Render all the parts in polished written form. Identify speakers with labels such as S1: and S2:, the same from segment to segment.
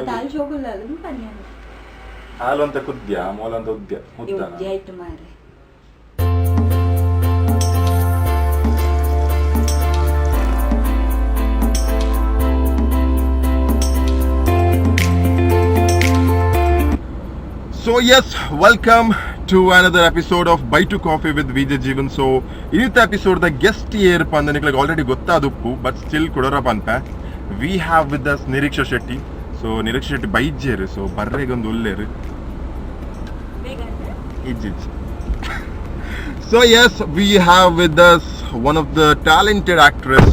S1: ದಾಲ್ ಜೋಗುಲ್ಲ ಪನ್ಯ.
S2: ಹಾಲು ಅಂತ ಕುದ್ಯ ಮೂಲ ಅಂತ ಉದ್ಯ ಮುದ್ದ.
S1: ಉದ್ಯ ಆಯ್ತು ಮಾರೆ.
S2: So yes, welcome to another episode of Buy to Coffee with Vijay Jeevan. So ಇನ್ನಿತ episode the guest ಏರ್ಪ ಅಂದ್ರೆ ನಿಕ್ಲೆಗ್ ಆಲ್ರೆಡಿ ಗೊತ್ತಾದುಪ್ಪು, ಬಟ್ ಸ್ಟಿಲ್ ಕೊಡೋರ ಪನ್ಪ, we have with us Niriksha Shetty. So Niriksha Shetty ಬೈಜೇರು, ಸೊ ಬರ್ರೆಗೊಂದು ಉಲ್ಲೇರು.
S1: ಬೇಗ.
S2: ಇಜ್ಜಿ. So yes, we have with us one of the talented actress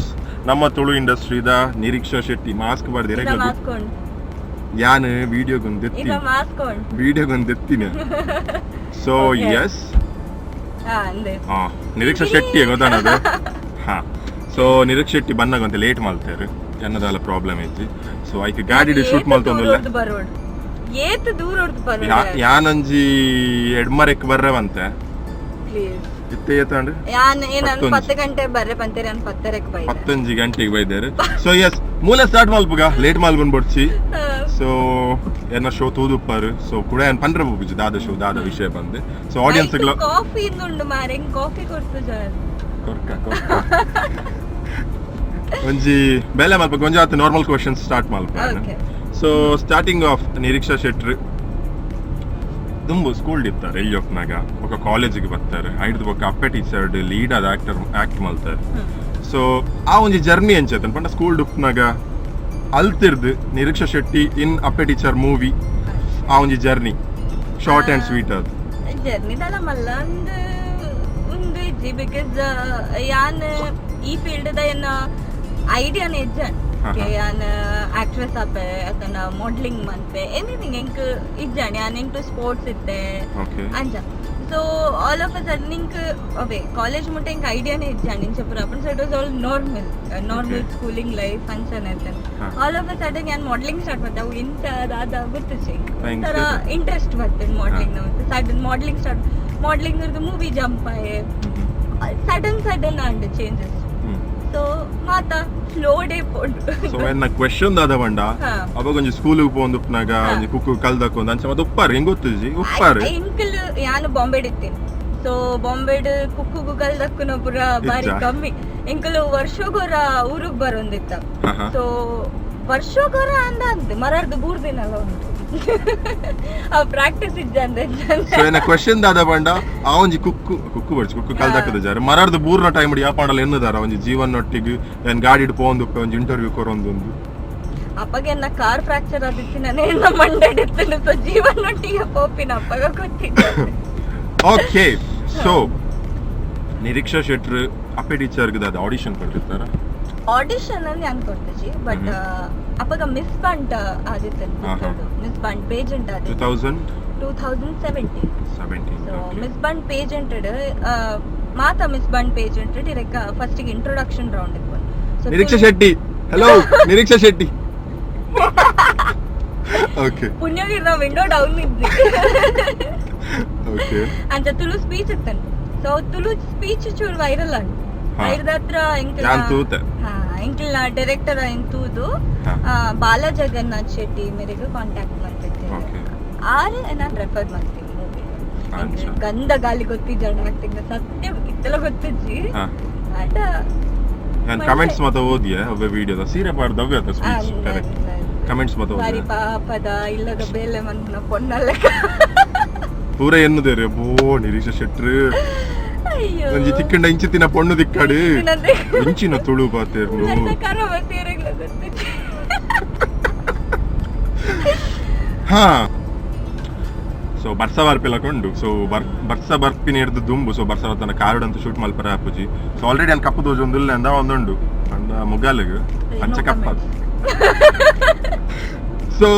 S2: ನಮ್ಮ ತುಳು ಇಂಡಸ್ಟ್ರಿದ ನಿರೀಕ್ಷಾ ಶೆಟ್ಟಿ. ಮಾಸ್ಕ್
S1: ಈಗ
S2: ಬಾರ್ದಿರ.
S1: ಮಾಸ್ಕ್ ಉಂಟು.
S2: ಯಾನ್ ವಿಡಿಯೋಗೊಂದು
S1: ಈಗ
S2: ಎತ್ತೀನಿ.
S1: ಮಾಸ್ಕ್ ಉಂಟು.
S2: ವಿಡಿಯೋಗೊಂದು ಎತ್ತಿನ. So
S1: Okay.
S2: S.
S1: ಹಾ, ಅಂದೆ.
S2: ಹಾ, ನಿರೀಕ್ಷಾ ಶೆಟ್ಟಿ ಗೊತ್ತಾನದು. ಹಾ, ಸೊ ನಿರೀಕ್ಷಾ ಶೆಟ್ಟಿ ಬನ್ನಾಗ ಅಂತ ಲೇಟ್ ಮಾಡ್ತಾರೆ, ಎನ್ನದಾಲ ಪ್ರಾಬ್ಲಮ್ ಐತಿ. ಸೊ ಐಕ್ ಗಾಡಿ ಶೂಟ್ ಮಾಡ್ತೊಂದಿಲ್ಲ.
S1: ಬರೋಡು ಏತ್ ದೂರ ಹೊಡ್ದು ಬರೋಡು.
S2: ಯಾನಂಜಿ ಎಡ್ಮರೆಕ್ ಬರ್ರವಂತೆ.
S1: ಪ್ಲೀಸ್.
S2: ಇತ್ತೆ ಏತಾಂಡ್?
S1: ಯಾನ್ ಏನ್
S2: ಪತ್ತೊಂಜಿ.
S1: 10 ಗಂಟೆ ಬರ್ರೆ ಬಂತೀರಿ, ನಾನು ಪತ್ತರಕ್ಕೆ ಬೈದೆ.
S2: ಪತ್ತೊಂಜಿ ಗಂಟೆಗೆ ಬೈದಾರೆ. ಸೊ ಎಸ್, ಮೂಲ ಸ್ಟಾರ್ಟ್ ಮಲ್ಪುಗ, ಲೇಟ್ ಮಲ್ಬನ್ ಬೊಡ್ಚಿ. ಸೊ ಎನ್ನ ಶೋ ತೂದುಪ್ಪಾರು. ಸೊ ಕೂಡ ಏನ್ ಪಂಡ್ರ ಬುಜಿ ದಾದ ಶೋ ದಾದ ವಿಷಯ ಬಂದೆ. ಸೊ ಆಡಿಯನ್ಸ್
S1: ಕಾಫಿ ಉಂಡು ಮಾರೆ, ಹೆಂಗ್ ಕಾಫಿ ಕೊಡ್ತು ಜನ.
S2: ಕೊರ್ಕ ಕೊರ್ಕ. ಒಂಜಿ ಬೇಲೆ ಮಲ್ಪ, ಒಂಜಿ ಆತ ನಾರ್ಮಲ್ ಕ್ವಶನ್ ಸ್ಟಾರ್ಟ್ ಮಲ್ಪ.
S1: Okay.
S2: So starting of, Niriksha ಶೆಟ್ರ್ ದುಂಬು ಸ್ಕೂಲ್ ಇತ್ತಾರೆ ಎಲ್ಲಿ ಬೊಕ ಕಾಲೇಜಿಗೆ ಬರ್ತಾರೆ, ಐಡ್ದು ಬೊಕ ಅಪ್ಪೆ ಟೀಚರ್ ಲೀಡ್ ಆದ ಆಕ್ಟರ್ ಆಕ್ಟ್ ಮಲ್ತಾರೆ. ಸೊ ಆ ಒಂಜಿ ಜರ್ನಿ ಎಂಚೈತನ್ ಪಂಡ, ಸ್ಕೂಲ್ ಡುಪ್ನಾಗ ಅಲ್ತಿರ್ದು ನಿರೀಕ್ಷಾ ಶೆಟ್ಟಿ ಇನ್ ಅಪ್ಪೆ ಟೀಚರ್ ಮೂವಿ, ಆ ಒಂಜಿ ಜರ್ನಿ ಶಾರ್ಟ್ ಅಂಡ್ ಸ್ವೀಟ್ ಅದು.
S1: ಜರ್ನಿ ದಾಲ ಮಲ್ಲ ಅಂದ್ ಉಂದು ಇಜ್ಜಿ, because ಯಾನ್ ಈ ಫೀಲ್ಡ್ ದ ಎನ್ನ ಐಡಿಯಾನ ಇಜ್ಜಾನ್.
S2: ಹಾ.
S1: ಯಾನ್ ಆಕ್ಟ್ರೆಸ್ ಆಪೆ ಅತನ ಮಾಡಲಿಂಗ್ ಮನ್ಪೆ ಎನಿಥಿಂಗ್ ಎಂಕ್ ಇಜ್ಜಾಣಿ. ಯಾನ್ ಇಂಟು ಸ್ಪೋರ್ಟ್ಸ್ ಇತ್ತೆ. ಅಂಚ so all of a sudden ಇಂಕ್ ಅವೇ ಕಾಲೇಜ್ ಮುಟ್ಟ ಇಂಕ್ ಐಡಿಯಾನೇ ಇಜ್ಜಾಣಿ ಇಂಚ ಪೂರ ಆಪುಂಡು. So it was all normal schooling life ಅಂಚನೆ ಇತ್ತೆ. ಆಲ್ ಆಫ್ ಅ ಸಡನ್ ಯಾನ್ ಮಾಡಲಿಂಗ್ ಸ್ಟಾರ್ಟ್ ಮಾಡ್ತೆ. ಅವು ಇಂಚ ದಾದ ಗೊತ್ತುಚೆ.
S2: Thanks.
S1: ಒಂಥರ ಇಂಟ್ರೆಸ್ಟ್ ಬರ್ತದೆ modelling. Sudden modelling start, modelling movie jump ಆಯೆ. Sudden sudden and changes. So ಮಾತಾ ಸ್ಲೋ ಡೇ ಪೋಂಡು.
S2: ಸೊ ಎನ್ನ ಕ್ವೆಶನ್ ದಾದ ಪಂಡ, ಅವಾಗ ಒಂಜಿ ಸ್ಕೂಲಿಗೆ ಪೋಂದುಪ್ನಾಗ ಒಂಜಿ ಕುಕ್ಕು ಕಲ್ದಕ್ಕೊಂದು ಅಂಚ ಮತ್ತೆ ಉಪ್ಪಾರು ಹೆಂಗ್ ಗೊತ್ತುಜಿ ಉಪ್ಪಾರು.
S1: ಎಂಕಲ್ ಯಾನು ಬಾಂಬೆಡ್ ಇತ್ತೇನೆ. ಸೊ ಬಾಂಬೆಡ್ ಕುಕ್ಕು ಕಲ್ದಕ್ಕುನ ಪುರ ಬಾರಿ
S2: ಇಜ್ಜಾ?
S1: ಕಮ್ಮಿ. ಎಂಕಲ್ ವರ್ಷಗೊರ ಊರುಗ್ ಬರೊಂದಿತ್ತ.
S2: ಹಾ, ಹಾ.
S1: ಸೊ ವರ್ಷಗೊರ ಅಂದ ಅಂತೆ ಮರಾರ್ದು 3 ದಿನ ಉಂಟು. ಆ ಪ್ರಾಕ್ಟೀಸ್ ಇಜ್ಜ ಅಂದ.
S2: ಸೊ ಎನ್ನ ಕ್ವೆಶನ್ ದಾದ ಪಂಡ, ಆ ಒಂಜಿ ಕುಕ್ಕು ಕುಕ್ಕು ಬಡ್ಚಿ ಕುಕ್ಕು ಕಲ್ದಕ್ಕದ ಜಾರ ಮರಾರ್ದು ಬೂರ್ನ ಟೈಮ್ ಯಾಪಾಂಡಲ ಎನ್ನುದಾರ ಒಂಜಿ ಜೀವನೊಟ್ಟಿಗೆ ಏನ್ ಗಾಡಿಡ್ ಪೋಂದುಪ್ಪೆ ಒಂಜಿ ಇಂಟರ್ವ್ಯೂ ಕೊರೊಂದೊಂದು.
S1: ಅಪ್ಪಗೆ ಎನ್ನ ಕಾರ್ ಫ್ರಾಕ್ಚರ್ ಆದಿತ್ತು, ನಾನು ಎನ್ನ ಮಂಡೆಡಿತ್ತು. ಸೊ ಜೀವನೊಟ್ಟಿಗೆ ಪೋಪಿನ ಅಪ್ಪಗ ಗೊತ್ತಿದ್ದೆ.
S2: ಓಕೆ, ಸೊ ನಿರೀಕ್ಷಾ ಶೆಟ್ರ್ ಅಪ್ಪೆ ಟೀಚರ್ ದಾದ ಆಡಿಷನ್ ಕೊಡ್ತಿರ್ತಾರ?
S1: ಆಡಿಷನ್ ಅಲ್ಲಿ ನಾನು ಕೊಡ್ತೇಜಿ, ಬಟ್ ಅಪ್ಪಗ ಮಿಸ್ ಬಂಟ್ ಆದಿತ್ತು.
S2: ಹಾ, ಹಾ.
S1: ಮಿಸ್ ಬಂಟ್ ಪೇಜೆಂಟ್
S2: ಟೂ
S1: ಆದಿತ್ತು.
S2: Thousand
S1: 2017.
S2: Seventeen.
S1: So miss Bunt pageant ಮಾತಾ ಮಿಸ್ ಬಂಟ್ ಪೇಜೆಂಟ್ ಇರಕ್ಕ ಫಸ್ಟ್ ಇಂಟ್ರೊಡಕ್ಷನ್ ರೌಂಡ್ ಇತ್ತು. So
S2: Niriksha Shetty, hello Niriksha Shetty, okay.
S1: ಪುಣ್ಯವೀರ್ ನಾವು ವಿಂಡೋ ಡೌನ್ ಇದ್ವಿ. ಅಂಚ ತುಳು ಸ್ಪೀಚ್ ಇತ್ತಂತೆ. ಸೊ ತುಳು ಸ್ಪೀಚ್ ಚೂರು ವೈರಲ್ ಆಂಡ್ ಐರ್ದ ಹತ್ರ ಎಂಕಲ್ನ
S2: ಯಾನ್ ತೂತೆ.
S1: ಹಾ, ಎಂಕಲ್ನ ಡೈರೆಕ್ಟರ್ ಐನ್ ತೂದು ಬಾಲ ಜಗನ್ನಾಥ್ ಶೆಟ್ಟಿ ಮೇರೆಗೆ ಕಾಂಟ್ಯಾಕ್ಟ್ ಮಾಡ್ತಿದ್ದೆ. ಆರ್ ನಾನು ರೆಫರ್ ಮಾಡ್ತೀನಿ ಮೂವಿ. ಗಂಧ ಗಾಲಿ ಗೊತ್ತಿದ್ದ ಆಕ್ಟಿಂಗ್ ಸತ್ಯ ಇತ್ತೆಲ್ಲ ಗೊತ್ತಿಜ್ಜಿ. ಅಂಡ್
S2: ನಾನು ಕಮೆಂಟ್ಸ್ ಮಾತ ಓದಿಯೆ ಅವ್ವೆ ವಿಡಿಯೋದ ಸೀರೆ ಪಾಡ್ದ ಅವ್ವೆ ಆತ ಸ್ಪೀಚ್ ಕರೆಕ್ಟ್ ಕಮೆಂಟ್ಸ್ ಮಾತ
S1: ಬಾರಿ
S2: ಓದಿಯೆ.
S1: ಪಾಪದ ಇಲ್ಲದ ಬೇಲೆ ಮಂದಿನ ಪೊನ್ನಲ್ಲ.
S2: ಪೂರ ಎನ್ನುದೇರು ಬೋ ನಿರೀಕ್ಷಾ ಶೆಟ್ರು
S1: ಅಯ್ಯೋ.
S2: ಒಂಜಿ ತಿಕ್ಕಂಡ ಇಂಚಿತ್ತಿನ ಪೊಣ್ಣು ತಿಕ್ಕಾಡು, ಇಂಚಿನ ತುಳು ಪಾತೆರ್ನು.
S1: ಗೊತ್ತಿಜ್ಜಿ.
S2: ಹಾ, ಸೊ ಬರ್ಸ ಬರ್ಪಿಲ ಕೊಂಡು. ಸೊ ಬರ್ಸ ಬರ್ಪಿನ ಹಿಡ್ದು ದುಂಬು. ಸೊ ಬರ್ಸ ತನ್ನ ಕಾರುಡ್ ಅಂತ ಶೂಟ್ ಮಲ್ಪರ ಆಪುಜಿ. ಸೊ ಆಲ್ರೆಡಿ ನಾನು ಕಪ್ಪು ದೋಜ ಒಂದು ಇಲ್ಲ ಅಂದ ಒಂದುಂಡು ಅಂಡ ಮುಗಾಲಿಗ್ ಅಂಚ
S1: No
S2: ಕಪ್ಪ.
S1: Comments.
S2: So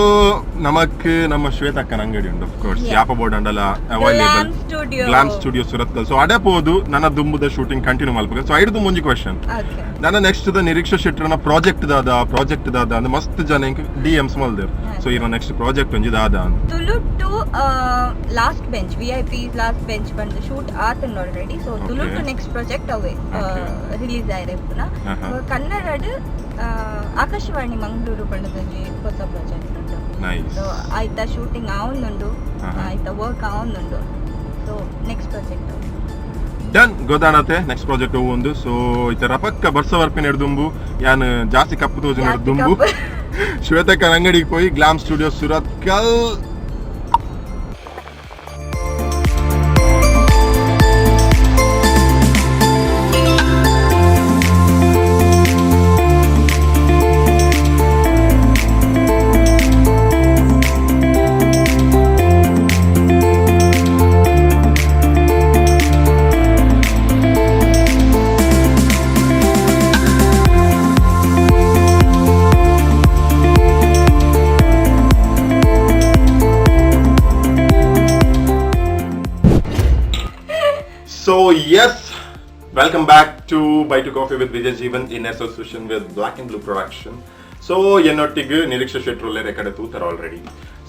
S2: ನಮಕ್ ನಮ್ಮ ಶ್ವೇತಕ್ಕನ ಅಂಗಡಿ ಉಂಟು ಆಫ್ ಕೋರ್ಸ್. ಯಾಪ ಬೋರ್ಡ್ ಅಂಡಲ available.
S1: Glam Studio.
S2: Glam studio Surathkal. So ಅಡೆ ಪೋದು ನನ್ನ ದುಂಬುದ ಶೂಟಿಂಗ್ ಕಂಟಿನ್ಯೂ ಮಲ್ಪಗ. ಸೊ ಐದು ಮುಂಜಿ ಕ್ವಶನ್. ನನ್ನ ನೆಕ್ಸ್ಟ್ the ನಿರೀಕ್ಷಾ ಶೆಟ್ಟರ್ನ ಪ್ರಾಜೆಕ್ಟ್ ದಾದ, ಪ್ರಾಜೆಕ್ಟ್ ದಾದ ಅಂದ್ರೆ ಮಸ್ತ್ ಜನ ಡಿ ಎಮ್ಸ್ ಮಲ್ದೇರ್. ಸೊ ಇರೋ ನೆಕ್ಸ್ಟ್ ಪ್ರಾಜೆಕ್ಟ್ ಒಂಜಿ ದಾದ ಅಂತ.
S1: Tulu to last bench, VIP last bench ಬಂದು ಶೂಟ್ ಆತಂಡ್ ಆಲ್ರೆಡಿ. ಸೊ ತುಳು ಟು ನೆಕ್ಸ್ಟ್ ಪ್ರಾಜೆಕ್ಟ್ ಅವೇ ರಿಲೀಸ್ ಆಯ್ರೆ ಪುನಃ. ಕನ್ನಡಡ್ ಆಕಾಶವಾಣಿ ಮಂಗಳೂರು ಬಣ್ಣದೊಂಜಿ ಹೊಸ ಪ್ರಾಜೆಕ್ಟ್ ಉಂಟು.
S2: ನೈಸ್.
S1: ಸೊ ಆಯ್ತಾ ಶೂಟಿಂಗ್ ಆವೊಂದುಂಡು. ಆಯ್ತಾ ವರ್ಕ್ ಆವೊಂದುಂಡು. So next project.
S2: ಡನ್, ಗೊತ್ತಾಣತೆ ನೆಕ್ಸ್ಟ್ ಪ್ರಾಜೆಕ್ಟ್ ಒಂದು. ಸೊ ಇತ್ತ ರಪಕ್ಕ ಬರ್ಸ ವರ್ಪಿನ ದುಂಬು, ಯಾನ್ ಜಾಸ್ತಿ ಕಪ್ಪು ತೋಜಿನ
S1: ಜಾಸ್ತಿ
S2: ದುಂಬು
S1: ಕಪ್ಪು.
S2: ಶ್ವೇತಕ್ಕ ಅಂಗಡಿಗೆ ಪೋಯಿ. Glam studio, Surathkal. So yes, welcome back to Buy to Coffee with Vijay Jeevan in association with Black and Blue Production. So ಎನ್ನೊಟ್ಟಿಗೆ Niriksha ಶೆಟ್ರು ಕಡೆ ತೂತಾರ ಆಲ್ರೆಡಿ.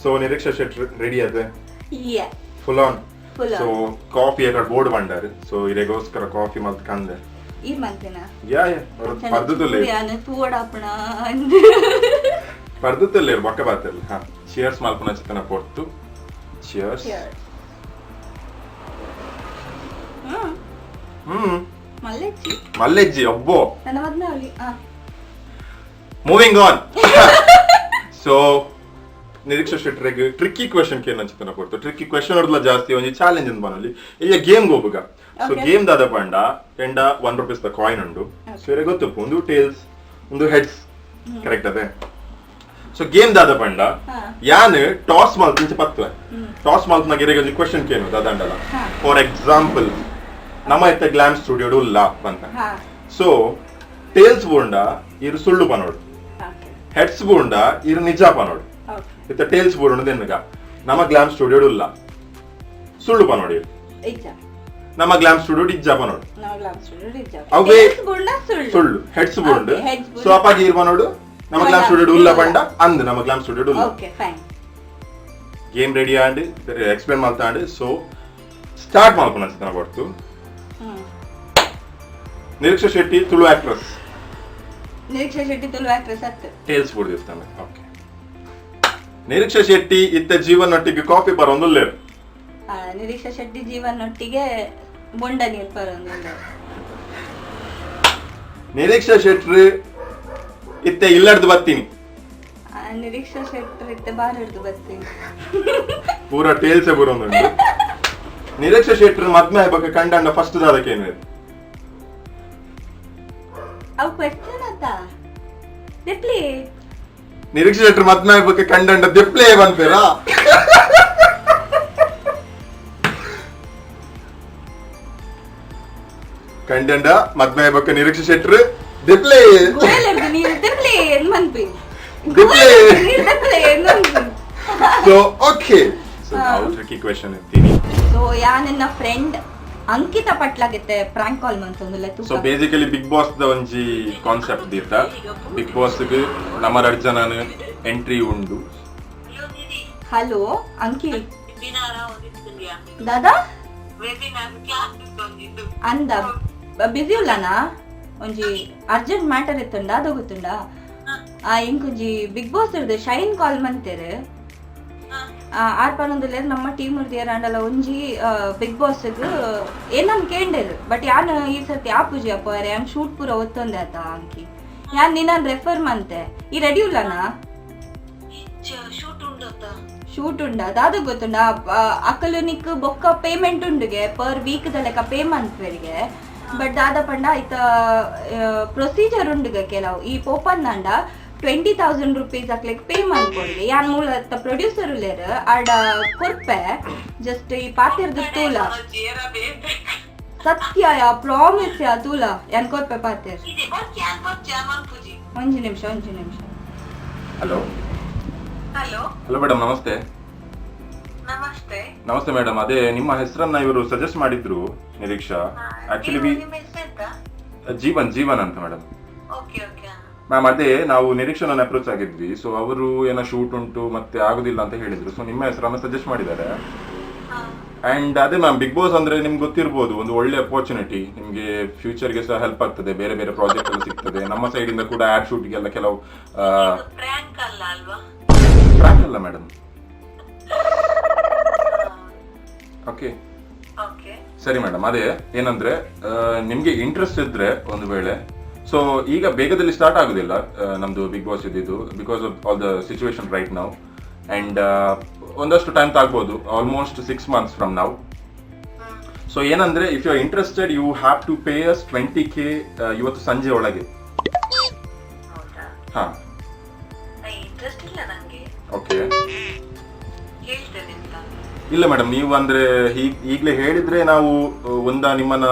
S2: ಸೊ ನಿರೀಕ್ಷಾ ಶೆಟ್ರು ರೆಡಿ ಅದೇ?
S1: ಯಾ.
S2: Full on.
S1: Full on.
S2: So coffee ಎಕಡೆ ಬೋರ್ಡ್ ಬಂಡಾರ್. ಸೊ ಇರೆಗೋಸ್ಕರ coffee ಮಲ್ತ್ ಕಂದೆ.
S1: ಈ ಮಂತಿನ?
S2: ಯಾ ಯಾ, ಪರ್ದತುಲ್ಲೆ.
S1: ತೂವಡಾಪಣ.
S2: ಪರ್ದತುಲ್ಲೆ ಬೊಕ್ಕ ಬಾತಲ್ಲ. ಹಾ, ಚಿಯರ್ಸ್ ಮಲ್ಪುನ ಚಿತ್ತನ ಪೊರ್ತು. ಚಿಯರ್ಸ್.
S1: ಮಲ್ಲೆಚ್ಚಿ.
S2: ಮಲ್ಲೆಜ್ಜಿ ಅಬ್ಬೋ.
S1: ನನ್ನ ಮದ್ನ ಅವಲಿ.
S2: ಮೂವಿಂಗ್ ಆನ್. ಸೊ ನಿರೀಕ್ಷಾ ಶೆಟ್ಟರೆಗ್ ಟ್ರಿಕ್ಕಿ ಕ್ವೆಶನ್ ಕೇನ್ ಅಂಚಿತನ ಕೊಡ್ತು. ಟ್ರಿಕ್ಕಿ ಕ್ವೆಶನ್ ಹೊಡ್ಲ ಜಾಸ್ತಿ ಒಂಜಿ ಚಾಲೆಂಜ್ ಅಂತ ಬನಲ್ಲಿ ಈಗ ಗೇಮ್ ಗೋಬುಗ. ಸೊ ಗೇಮ್ ದಾದ ಪಂಡ, ಎಂಡ 1 ರುಪೀಸ್ the coin ಉಂಡು. ಸೊ ಇರೆ ಗೊತ್ತುಪ್ಪು, ಒಂದು ಟೇಲ್ಸ್, ಒಂದು ಹೆಡ್ಸ್, ಕರೆಕ್ಟ್ ಅದೇ? ಸೊ ಗೇಮ್ ದಾದ ಪಂಡ, ಯಾನ್ ಟಾಸ್ ಮಲ್ತ್ ಇಂಚ ಪತ್ವೆ. ಟಾಸ್ ಮಲ್ತ್ ನಾಗ ಒಂಜಿ ಕ್ವೆಶನ್ ಕೇನು ದಾದಂಡಲ. ಫಾರ್ ಎಕ್ಸಾಂಪಲ್, ನಮ್ಮ ಇತ್ತ ಗ್ಲಾಮ್ ಸ್ಟುಡಿಯೋ ಉಲ್ಲ ಬಂತ. ಸೊ ಟೇಲ್ಸ್ ಬೋಂಡ ಇರು ಸುಳ್ಳು ಪನೋಡು, ಹೆಡ್ಸ್ ಬೋಂಡ ಇರು ನಿಜ ಪನೋಡು. ಇತ್ತ ಟೇಲ್ಸ್ ಬೋರ್ಡ್ ಎನ್ನುಗ, ನಮ್ಮ ಗ್ಲಾಮ್ ಸ್ಟುಡಿಯೋ ಉಲ್ಲ, ಸುಳ್ಳು ಪನೋಡಿ.
S1: ಇಜ್ಜ.
S2: ನಮ್ಮ ಗ್ಲಾಮ್ ಸ್ಟುಡಿಯೋ ಇಜ್ಜ ಪನೋಡು.
S1: ನಾವು ಗ್ಲಾಮ್ ಸ್ಟುಡಿಯೋ ಇಜ್ಜ.
S2: ಅವೇ
S1: ಬುಂಡ ಸುಳ್ಳು.
S2: ಸುಳ್ಳು, ಹೆಡ್ಸ್ ಬೋಂಡ್.
S1: Okay, heads
S2: so ಅಪ್ಪಾಗಿ ಇರ್ ಪನೋಡು, ನಮ್ಮ ಗ್ಲಾಮ್ ಸ್ಟುಡಿಯೋ ಉಲ್ಲ ಪಂಡ ಅಂದ್ ನಮ್ಮ ಗ್ಲಾಮ್ ಸ್ಟುಡಿಯೋ ಉಲ್ಲ.
S1: Okay, fine.
S2: Game ready and explain ಮಾಡ್ತಾಂಡ್. ಸೊ ಸ್ಟಾರ್ಟ್ ಮಾಡ್ಕೊಂಡು ಅನ್ಸುತ್ತೆ ಕೊಡ್ತು. ನಿರೀಕ್ಷಾ ಶೆಟ್ಟಿ ತುಳು ಆಕ್ಟ್ರೆಸ್.
S1: ನಿರೀಕ್ಷಾ ಶೆಟ್ಟಿ ತುಳು ಆಕ್ಟ್ರೆಸ್ ಅತ್ತು.
S2: Tails board. Okay, Nireeksha Shetty ಇತ್ತ ಜೀವನೊಟ್ಟಿಗೆ ಕಾಫಿ ಬರೋಂದುಲ್ಲೇರು.
S1: ನಿರೀಕ್ಷಾ ಶೆಟ್ಟಿ ಜೀವನೊಟ್ಟಿಗೆ ಬೊಂಡ ನೀರ್ ಬರೋಂದಿಲ್ಲ.
S2: ನಿರೀಕ್ಷಾ ಶೆಟ್ರು ಇತ್ತೆ ಇಲ್ಲಡ್ದು ಬತ್ತೀನಿ.
S1: ನಿರೀಕ್ಷಾ ಶೆಟ್ಟಿ ಇತ್ತೆ ಬಾರ್ ಹಿಡ್ದು ಬರ್ತೀನಿ.
S2: ಪೂರ ಟೇಲ್ಸೆ ಬರೋದುಂಟು. ನಿರೀಕ್ಷಾ ಶೆಟ್ರು ಮದ್ಮೆ ಆಗ್ಬೇಕು ಕಂಡಂಡ ಫಸ್ಟ್ ದಾದಕ್ಕೆ ಏನು?
S1: ಅವು ಕ್ವೆಶ್ಚನ್ ಆತ ದೆಪ್ಲಿ.
S2: ನಿರೀಕ್ಷಾ ಶೆಟ್ರು ಮದ್ಮೆ ಆಗ್ಬೇಕು ಕಂಡಂಡ ದೆಪ್ಲೇ ಬಂತೀರಾ? ಕಂಡಂಡ ಮದ್ಮೆ ಆಗ್ಬೇಕು ನಿರೀಕ್ಷಾ ಶೆಟ್ರು ದೆಪ್ಲೇ.
S1: ಗುರೆಲ್ ಹಿಡ್ದು ನೀರು ದೆಪ್ಲಿ ಏನ್ ಮನ್ಪಿ.
S2: ದೆಪ್ಲೇ.
S1: ನೀರು ದೆಪ್ಲಿ ಏನ್ ಮನ್ಪಿ.
S2: ಸೊ ಓಕೆ, ಸೊ ನಾವು ಟ್ರಿಕ್ಕಿ ಕ್ವೆಶನ್ ಇರ್ತೀನಿ.
S1: ಸೊ ಯಾ ನನ್ನ ಫ್ರೆಂಡ್ ಅಂಕಿತಾ ಪಟ್ಲಾಗಿತ್ತೆ ಪ್ರಾಂಕ್ ಕಾಲ್ ಮಂತೊಂದುಲ್ಲ.
S2: ಸೊ
S1: ತೂಕ.
S2: ಬೇಸಿಕಲಿ ಬಿಗ್ ಬಾಸ್ the ಒಂಜಿ ಕಾನ್ಸೆಪ್ಟ್ ದೀತ. ಬಿಗ್ ಬಾಸ್ ನಮ್ಮ ರಡ್ಡ್ ಜನನ ಎಂಟ್ರಿ ಉಂಡು.
S1: ಹಲೋ ಅಂಕಿ, ದಾದಾ ಅಂದ ಬಿಸಿ ಉಲ್ಲನಾ? ಒಂಜಿ ಅರ್ಜೆಂಟ್ ಮ್ಯಾಟರ್ ಇತ್ತುಂಡ, ಅದು ಗೊತ್ತುಂಡ. ಆ ಇಂಕೊಂಜಿ ಬಿಗ್ ಬಾಸ್ ಇರ್ದು ಶೈನ್ ಕಾಲ್ ಮಂತೇರು. ಆರ್ ಪನೊಂದುಲ್ಲೆರ್, ನಮ್ಮ ಟೀಮ್ ಏರಾಂಡಲ ಒಂಜಿ ಬಿಗ್ ಬಾಸ್ ಏನನ್ ಕೇಂಡೇರು. ಬಟ್ ಯಾನ್ ಈ ಸರ್ತಿ ಆಪುಜಿ ಅಪ್ಪ, ಯಾನ್ ಶೂಟ್ ಪೂರ ಒತ್ತೊಂದೆ ಆತ. ಅಂಕಿ, ಯಾನ್ ನಿನ್ನನ್ ರೆಫರ್ ಮಂತೆ. ಈ ರೆಡಿ ಉಲ್ಲನಾ?
S3: ಶೂಟ್ ಉಂಡತ್ತ.
S1: ಶೂಟ್ ಉಂಡ, ದಾದ ಗೊತ್ತುಂಡ, ಅಕಲು ನಿಕ್ ಬೊಕ್ಕ ಪೇಮೆಂಟ್ ಉಂಡುಗೆ, ಪರ್ ವೀಕ್ ದ ಲೆಕ್ಕ ಪೇ ಮನ್ಪೆರಿಗೆ. ಬಟ್ ದಾದ ಪಂಡ, ಐತ ಪ್ರೊಸೀಜರ್ ಉಂಡುಗೆ ಕೆಲವು. ಈ ಪೋಪಂದಾಂಡ 20,000 ರುಪೀಸ್ ಅಕ್ಲೆಗ್ ಪೇ ಮನ್ಪೊಡುಗೆ. ಯಾನ್ ಮೂಲ ಪ್ರೊಡ್ಯೂಸರ್ ಉಲ್ಲೇರ್, ಆಡ ಕೊರ್ಪೆ. ಜಸ್ಟ್ ಈ ಪಾತೆರ್ದ ತೂಲ. ಸತ್ಯ ಯಾ, ಪ್ರಾಮಿಸ್ ಯಾ, ತೂಲ, ಯಾನ್ ಕೊರ್ಪೆ ಪಾತೆರ್.
S3: ಇದೆ ಬೊರ್ಚಿ, ಯಾನ್ ಬೊರ್ಚಿ ಮನ್ಪುಜಿ.
S1: ಒಂಜಿ ನಿಮಿಷ, ಒಂಜಿ ನಿಮಿಷ.
S2: Hello.
S3: Hello.
S2: Hello madam, namaste.
S3: Namaste.
S2: Namaste madam. ಅದೇ ನಿಮ್ಮ ಹೆಸರನ್ನ ಇವರು ಸಜೆಸ್ಟ್ ಮಾಡಿದ್ರು, ನಿರೀಕ್ಷಾ. ಆಕ್ಚುಲಿ ವಿ
S3: ನೀವು ನಿಮ್ಮ ಹೆಸರು ಎಂತ?
S2: ಜೀವನ್, ಜೀವನ್ ಅಂತ ಮೇಡಮ್.
S3: ಓಕೆ ಓಕೆ
S2: ಮ್ಯಾಮ್, ಅದೇ ನಾವು ನಿರೀಕ್ಷಣನ ಅಪ್ರೋಚ್ ಆಗಿದ್ವಿ. ಸೊ ಅವರು ಏನೋ ಶೂಟ್ ಉಂಟು ಮತ್ತೆ ಆಗುದಿಲ್ಲ ಅಂತ ಹೇಳಿದ್ರು. ಸೊ ನಿಮ್ಮ ಹೆಸರನ್ನ ಸಜೆಸ್ಟ್ ಮಾಡಿದ್ದಾರೆ. ಅಂಡ್ ಅದೇ ಮ್ಯಾಮ್, ಬಿಗ್ ಬಾಸ್ ಅಂದ್ರೆ ನಿಮ್ಗೆ ಗೊತ್ತಿರ್ಬೋದು, ಒಂದು ಒಳ್ಳೆ ಅಪಾರ್ಚುನಿಟಿ ನಿಮಗೆ. ಫ್ಯೂಚರ್ಗೆ ಸಹ ಹೆಲ್ಪ್ ಆಗ್ತದೆ, ಬೇರೆ ಬೇರೆ ಪ್ರಾಜೆಕ್ಟ್ ಎಲ್ಲ ಸಿಗ್ತದೆ. ನಮ್ಮ ಸೈಡ್ ಇಂದ ಕೂಡ ಆಡ್ ಶೂಟ್ಗೆಲ್ಲ ಕೆಲವು
S3: ಪ್ರ್ಯಾಂಕ್ ಅಲ್ಲ ಅಲ್ವಾ?
S2: ಪ್ರಾಂಕ್ ಅಲ್ಲ. ಅಲ್ಲ ಮೇಡಮ್. ಓಕೆ.
S3: ಓಕೆ.
S2: ಸರಿ ಮೇಡಮ್, ಅದೇ ಏನಂದ್ರೆ ನಿಮ್ಗೆ ಇಂಟ್ರೆಸ್ಟ್ ಇದ್ರೆ ಒಂದು ವೇಳೆ, ಸೊ ಈಗ ಬೇಗದಲ್ಲಿ ಸ್ಟಾರ್ಟ್ ಆಗುದಿಲ್ಲ ನಮ್ದು ಬಿಗ್ ಬಾಸ್ ಇದ್ದಿದ್ದು, because of all the situation right now, and ಒಂದಷ್ಟು ಟೈಮ್ ತಾಗ್ಬೋದು, almost 6 months from now. So ಏನಂದ್ರೆ, if you are interested, you have to pay us 20K ಇವತ್ತು ಸಂಜೆ ಒಳಗೆ.
S3: ಹೌದಾ?
S2: ಹಾ.
S3: ಇಂಟ್ರೆಸ್ಟ್ ಇಲ್ಲ ನಂಗೆ.
S2: ಓಕೆ.
S3: ಹೇಳ್ತೇನೆ ಅಂತ.
S2: ಇಲ್ಲ ಮೇಡಮ್, ನೀವು ಅಂದ್ರೆ ಈಗಲೇ ಹೇಳಿದ್ರೆ ನಾವು ಒಂದ ನಿಮ್ಮನ್ನ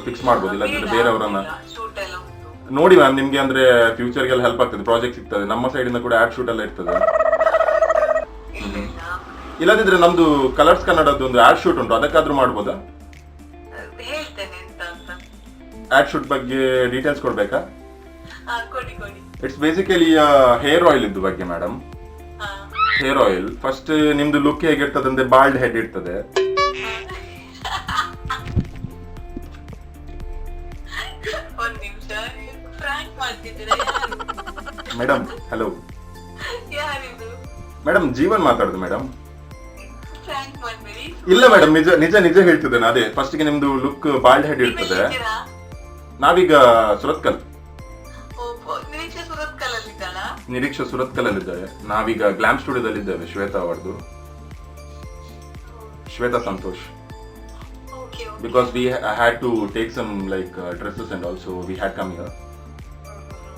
S2: ಫಿಕ್ಸ್ ಮಾಡ್ಬೋದು, ಇಲ್ಲಾಂದ್ರೆ ಬೇರೆಯವರನ್ನ.
S3: ಶೂಟ್ ಎಲ್ಲ ಉಂಟು.
S2: ನೋಡಿ ಮ್ಯಾಮ್, ನಿಮ್ಗೆ ಅಂದ್ರೆ ಫ್ಯೂಚರ್ಗೆಲ್ಲ ಹೆಲ್ಪ್ ಆಗ್ತದೆ, ಪ್ರಾಜೆಕ್ಟ್ ಸಿಗ್ತದೆ. ನಮ್ಮ ಸೈಡ್ ಇಂದ ಕೂಡ ಆಡ್ ಶೂಟ್ ಎಲ್ಲ ಇರ್ತದೆ.
S3: ಇಲ್ಲ ಇಲ್ಲ.
S2: ಇಲ್ಲದಿದ್ರೆ ನಮ್ದು ಕಲರ್ಸ್ ಕನ್ನಡದ್ದು ಒಂದು ಆಡ್ ಶೂಟ್ ಉಂಟು, ಅದಕ್ಕಾದ್ರೂ ಮಾಡ್ಬೋದಾ?
S3: ಹೇಳ್ತೇನೆ ಎಂತ ಅಂತ.
S2: ಆಡ್ ಶೂಟ್ ಬಗ್ಗೆ ಡೀಟೇಲ್ಸ್ ಕೊಡ್ಬೇಕಾ?
S3: ಹಾ, ಕೊಡಿ ಕೊಡಿ.
S2: It's basically hair oil ಇದ್ದು ಬಗ್ಗೆ ಮೇಡಮ್. ಹೇರ್ ಆಯಿಲ್, ಫಸ್ಟ್ ನಿಮ್ದು ಲುಕ್ ಹೇಗಿರ್ತದೆ ಅಂದ್ರೆ ಬಾಲ್ಡ್ ಹೆಡ್ ಇರ್ತದೆ.
S3: ಒಂದ್ ನಿಮಿಷ, ಪ್ರ್ಯಾಂಕ್ ಮಾಡ್ತಿದ್ದೀರಾ? ಯಾರು?
S2: Madam, hello.
S3: ಯಾರಿದು?
S2: ಮೇಡಮ್, ಜೀವನ್ ಮಾತಾಡುದು ಮೇಡಮ್.
S3: ಪ್ರ್ಯಾಂಕ್ ಮಾಡ್ಬೇಡಿ.
S2: ಇಲ್ಲ ಮೇಡಮ್, ನಿಜ ನಿಜ ನಿಜ ಹೇಳ್ತಿದ್ದೇನೆ. ಅದೇ ಫಸ್ಟ್ ಗೆ ನಿಮ್ದು ಲುಕ್ ಬಾಲ್ಡ್ ಹೆಡ್ ಇರ್ತದೆ.
S3: ಎಲ್ಲಿದ್ದೀರಾ?
S2: ನಾವೀಗ ಸುರತ್ಕಲ್.
S3: ಓ, ನಿರೀಕ್ಷಾ ಸುರತ್ಕಲ್ ಅಲ್ಲಿದ್ದಾಳಾ?
S2: ನಿರೀಕ್ಷಾ ಸುರತ್ಕಲ್ ಅಲ್ಲಿದ್ದಾರೆ. ನಾವೀಗ ಗ್ಲಾಮ್ ಸ್ಟುಡಿಯೋದಲ್ಲಿ ಇದ್ದೇವೆ, ಶ್ವೇತಾ ಅವರದು, Shweta Santosh.
S3: Okay.
S2: Because we had to take some, like, dresses and also we had come here.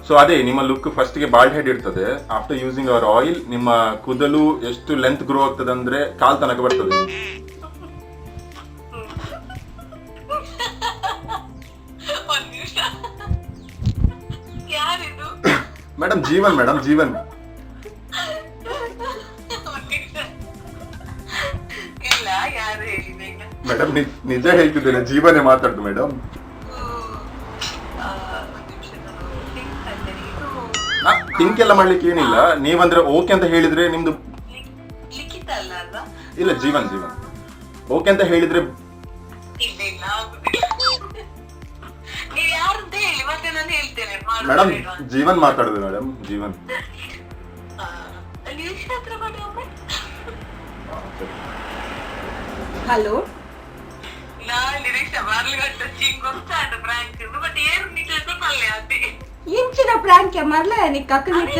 S2: So ಅದೇ ನಿಮ್ಮ ಲುಕ್ ಫಸ್ಟ್ಗೆ ಬಾಲ್ಡ್ ಹೆಡ್ ಇರ್ತದೆ. ಆಫ್ಟರ್ ಯೂಸಿಂಗ್ ಅವರ್ ಆಯಿಲ್ ನಿಮ್ಮ ಕೂದಲು ಎಷ್ಟು ಲೆಂತ್ ಗ್ರೋ ಆಗ್ತದೆ ಅಂದ್ರೆ ಕಾಲ್ ತನಕ ಬರ್ತದೆ.
S3: ಒಂದ್ ನಿಮಿಷ, ಯಾರಿದು?
S2: ಮೇಡಮ್, ಜೀವನ್ ಮೇಡಮ್, ಜೀವನ್.
S3: ಒಂದ್ ನಿಮಿಷ. ಇಲ್ಲ, ಯಾರು ಹೇಳಿದೆ ಈಗ?
S2: ಮೇಡಮ್, ನಿಜ ಹೇಳ್ತಿದ್ದೇನೆ, ಜೀವನೇ ಮಾತಾಡುದು ಮೇಡಮ್.
S3: ಓ, ಒಂದ್ ನಿಮಿಷ, ನಾನು think ಮಾಡ್ತೇನೆ. ಇದು
S2: ಥಿಂಕ್ ಎಲ್ಲ ಮಾಡ್ಲಿಕ್ಕೆ ಏನಿಲ್ಲ. ನೀವಂದ್ರೆ ಓಕೆ ಅಂತ ಹೇಳಿದ್ರೆ ನಿಮ್ದು
S3: ಲಿಖಿತ ಅಲ್ಲ ಅಲ್ವಾ?
S2: ಇಲ್ಲ, ಜೀವನ್ ಜೀವನ್. ಓಕೆ ಅಂತ ಹೇಳಿದ್ರೆ
S3: ಇಲ್ಲ ಇಲ್ಲ, ಆಗುದಿಲ್ಲ. ನೀವು ಯಾರು ಅಂತ ಹೇಳಿ, ಮತ್ತೆ ನಾನು ಹೇಳ್ತೇನೆ ಮಾಡುವ
S2: ಮೇಡಮ್
S3: ಬೇಡ್ವಾ ಅಂತ.
S2: ಜೀವನ್ ಮಾತಾಡುದು ಮೇಡಮ್, ಜೀವನ್.
S3: ನಿರೀಕ್ಷಾ ಹತ್ರ ಮಾಡಿ ಒಮ್ಮೆ.
S1: ಹಲೋ.
S3: ನಾ ನಿರೀಕ್ಷಾ ಬಾರ್ಲಿಗಟ್ಟ ಚಿಂಗ್ ಗೊತ್ತಾಯ್ತು ಪ್ರಾಂಕ್, ಬಟ್ ಏನು ನಿಜ ಪಲ್ಯ ಅದೇ.
S1: ಇಂಚಿನ ಪ್ರಾಂಕ್ ಮರ್ಲ, ನಿಕ್ ಅಕ್ಕನಿಕ್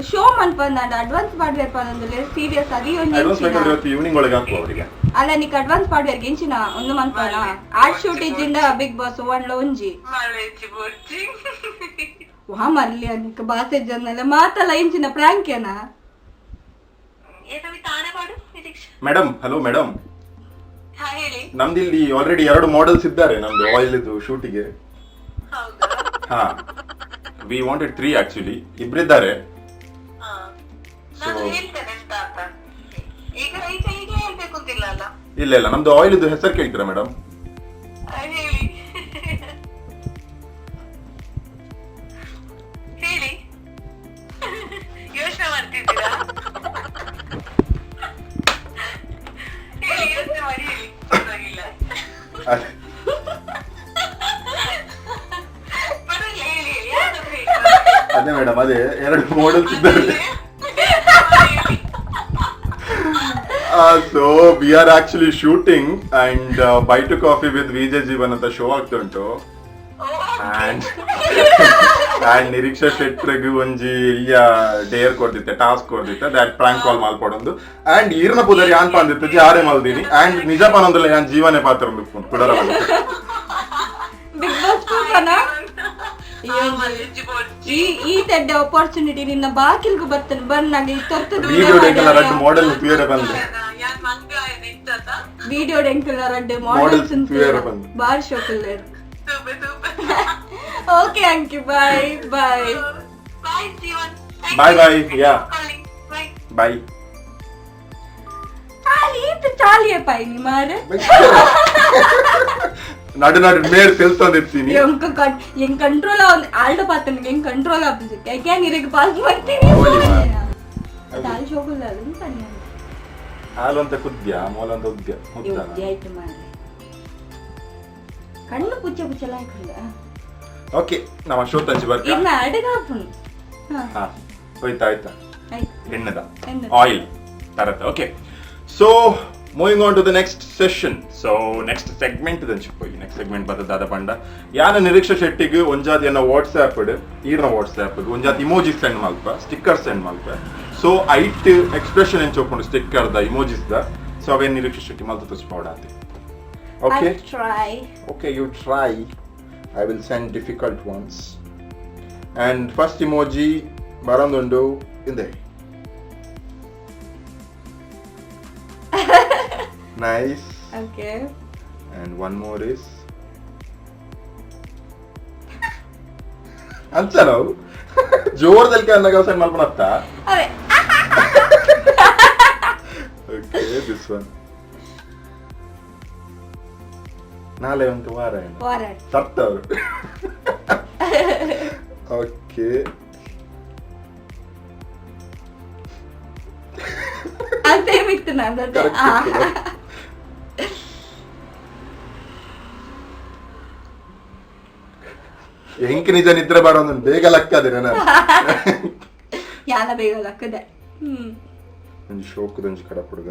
S1: ಶೋ ಮನ್ಪಂದಾಂಡ ಅಡ್ವಾನ್ಸ್ ಪಾಡ್ವೇರ್ ಪಂದ್ರೆ ಸೀರಿಯಸ್ ಅದು ಒಂಜಿ
S2: ಅಡ್ವಾನ್ಸ್
S1: ಇಂಚಿನ.
S2: ಬೇಕಾದ್ರೆ ಇವತ್ತು ಈವ್ನಿಂಗ್ ಒಳಗೆ ಹಾಕುವ ಅವರಿಗೆ.
S1: ಅಲ್ಲ, ನಿಕ್ ಅಡ್ವಾನ್ಸ್ ಪಾಡ್ವೇರ್ಗೆ ಇಂಚಿನ ಒಂದು ಮನ್ಪನ ಆಡ್ ಶೂಟ್ ಇದ್ದಿಂದ ಬಿಗ್ ಬಾಸ್ ಒನ್ಲ ಒಂಜಿ.
S3: ಮಳೆಚಿ ಬೊರ್ಚಿ.
S1: ವಾ ಮರ್ಲಿ, ನಿಕ್ ಬಾಸೆ ಜನ್ನಲ್ಲ ಮಾತಲ್ಲ, ಇಂಚಿನ ಪ್ರಾಂಕ್ ಏನಾ?
S3: ಏನವಿ ತಾನೇ ಮಾಡು ನಿರೀಕ್ಷಾ.
S2: Madam, hello madam.
S3: ಹಾ, ಹೇಳಿ.
S2: ನಮ್ದು ಇಲ್ಲಿ ಆಲ್ರೆಡಿ ಎರಡು ಮಾಡೆಲ್ಸ್ ಇದ್ದಾರೆ ನಮ್ದು ಆಯಿಲ್ ಇದು ಶೂಟಿಗೆ.
S3: ಹೌದಾ?
S2: ಹಾ, we wanted three actually, ಇಬ್ರಿದ್ದಾರೆ.
S3: ಹಾ, ನಾನು ಹೇಳ್ತೇನೆ ಎಂತ ಅಂತ. ಈಗ ಈಗ ಈಗ ಹೇಳ್ಬೇಕು ಅಂತಿಲ್ಲ ಅಲ್ಲ?
S2: ಇಲ್ಲ ಇಲ್ಲ, ನಮ್ದು ಆಯಿಲ್ ಇದು ಹೆಸರು ಕೇಳ್ತೀರಾ ಮೇಡಮ್?
S3: ಹೇಳಿ ಹೇಳಿ, ಯೋಚನೆ ಮಾಡ್ತಿದ್ದೀರಾ? ಹೇಳಿ, ಯೋಚನೆ ಮಾಡಿ ಹೇಳಿ, ಪರವಾಗಿಲ್ಲ. ಪರವಾಗಿಲ್ಲ, ಹೇಳಿ ಹೇಳಿ, ಯಾರಾದ್ರೂ ಹೇಳಿ.
S2: ಅದೇ ಮೇಡಮ್, ಅದೇ ಎರಡು ಮಾಡೆಲ್ಸ್ ಇದ್ದಾರೆ. So we are actually shooting and Bye to Coffee with VJ Jeevan ಅಂತ ಶೋ ಆಗ್ತಾ ಉಂಟು. ಅಂಡ್ ಅಂಡ್ ನಿರೀಕ್ಷಾ ಶೆಟ್ರಿಗೆ ಒಂಜಿ ಇಲ್ಲಿಯ ಡೇರ್ ಕೊಡ್ದಿತ್ತೆ, ಟಾಸ್ಕ್ ಕೊಡ್ದಿತ್ತೆ, that prank ಕಾಲ್ ಮಲ್ಪಡೊಂದು. ಅಂಡ್ ಈರ್ನ ಪುದರ್ ಯಾನ್ ಪಾಂದಿತ್ತು ಯಾರೇ ಮಲ್ದಿನಿ. ಅಂಡ್ ನಿಜ ಪನೊಂದುಲ್ಲ, ಯಾನ್ ಜೀವನೇ ಪಾತ್ರ ಕುಡರ.
S1: ಬಿಗ್ ಬಾಸ್ ತೂಕನ ಈ ಈ ತೆಡ್ಡ ಅಪಾರ್ಚುನಿಟಿ ನಿನ್ನ ಬಾಕಿಲ್ಗೂ ಬರ್ತೇನೆ ಬನ್ನಾಗ ಈ ತೊರ್ತದ.
S2: ವಿಡಿಯೋ ಡೆಂಕಲ್ಲ ರಡ್ಡು ಮಾಡೆಲ್ ತುಯರೆ ಬಂದೆ.
S3: ಯಾನ್ ಮಂಗ ನೆಂಟತ.
S1: ವಿಡಿಯೋ ಡೆಂಕಲ್ಲ ರಡ್ಡು ಮಾಡೆಲ್ಸ್
S2: Models ತೂಯರೆ ಬಂದೆ.
S1: ಬಾರ್ ಶೋಕುಲ್ಲೇರು.
S3: Super super.
S1: Okay Anki, bye bye.
S3: Bye Jeevan.
S2: Bye bye, yeah.
S3: Bye.
S2: Bye.
S1: ಚಾಲಿ ಈತ ಚಾಲಿಯೇ ಪಾಯಿ ಮಾರೆ.
S2: ನಡು ನಡು ಮೇಲ್ ತಿಳ್ತೊಂದಿರ್ತೀನಿ.
S1: ಎಂಕ ಎಂಗ್ ಕಂಟ್ರೋಲ್ ಆಲ್ಡ ಪಾತನಿಗೆ ಎಂಗ್ ಕಂಟ್ರೋಲ್ ಆಪುಜಿ, ಯಾಕೆ ಇರೆಗ್ ಪಾಸ್ ಮಾಡ್ತೀನಿ.
S2: ಓಲಿ ಮಾರ್ರೆ.
S1: ದಾಲ್ ಶೋಕುಲ್ಲ ಅದನ್ನು ಕಣ್ಣು.
S2: ಹಾಲು ಅಂತ ಕುದ್ಯ ಮೂಲ ಅಂತ ಉದ್ಯ ಉದ್ದಾನ.
S1: ಉದ್ಯ ಆಯ್ತು ಮಾರ್ರೆ, ಕಣ್ಣು ಪುಚ್ಚ ಪುಚ್ಚಲ ಹಾಕುಂಡ.
S2: ಓಕೆ, ನಮ್ಮ ಶೋ ತಂಚಿ ಬರ್ಕ.
S1: ಇನ್ನ ಅಡುಗಾಪುಂಡು. ಹಾ.
S2: ಹಾ, ಹೋಯ್ತಾ ಆಯ್ತಾ?
S1: ಆಯ್ತು.
S2: ಎಣ್ಣೆದ oil ತರತ. Okay, so moving on to the next session. So next segment ದಂಚಿಪೋಯಿ. Next segment ಬತ್ತ ದಾದ ಪಂಡ, ಯಾನ ನಿರೀಕ್ಷಾ ಶೆಟ್ಟಿಗ್ ಒಂಜಾತಿ ಎನ್ನ ವಾಟ್ಸ್ಆ್ಯಪ್ ಈರ್ನ ವಾಟ್ಸ್ಆ್ಯಪ್ ಒಂಜಾತಿ ಇಮೋಜಿ ಸೆಂಡ್ ಮಲ್ಪ, ಸ್ಟಿಕ್ಕರ್ ಸೆಂಡ್ ಮಲ್ಪ. ಸೊ ಐಟ್ ಎಕ್ಸ್ಪ್ರೆಷನ್ ಎಂಚ ಉಪ್ಪುಂಡು sticker the emojis the. So ಅವೇನ್ Niriksha Shetty ಮಲ್ತ ತೋಚಿಪವಡಾತೆ. Okay.
S1: I'll try.
S2: Okay, you try. I will send difficult ones. And first emoji ಬರಂದುಂಡು ಇಂದೆ. Nice.
S1: Okay.
S2: And one more is ಅಂಚ ನಾವು ಜೋರದಲ್ಲಿ ಅನ್ನಗ send ಮಲ್ಪನತ್ತ.
S1: ಅವೇ.
S2: Okay, this one. ನಾಳೆ ಒಂದು ವಾರ ಏನು?
S1: ವಾರ.
S2: ಸತ್ತವರು. ಓಕೆ.
S1: ಅಂತೆ ಇತ್ತು ನಾನು.
S2: ಕರೆಕ್ಟ್. ಎಂಕ್ ನಿಜ ನಿದ್ರೆ ಬಾರೊಂದು ಬೇಗ ಲಕ್ಕದಿರ ನಾನು.
S1: ಯಾನ ಬೇಗ ಲಕ್ಕದೆ.
S2: ಒಂಜಿ ಶೋಕದೊಂಜಿ ಕಡ ಹುಡುಗ.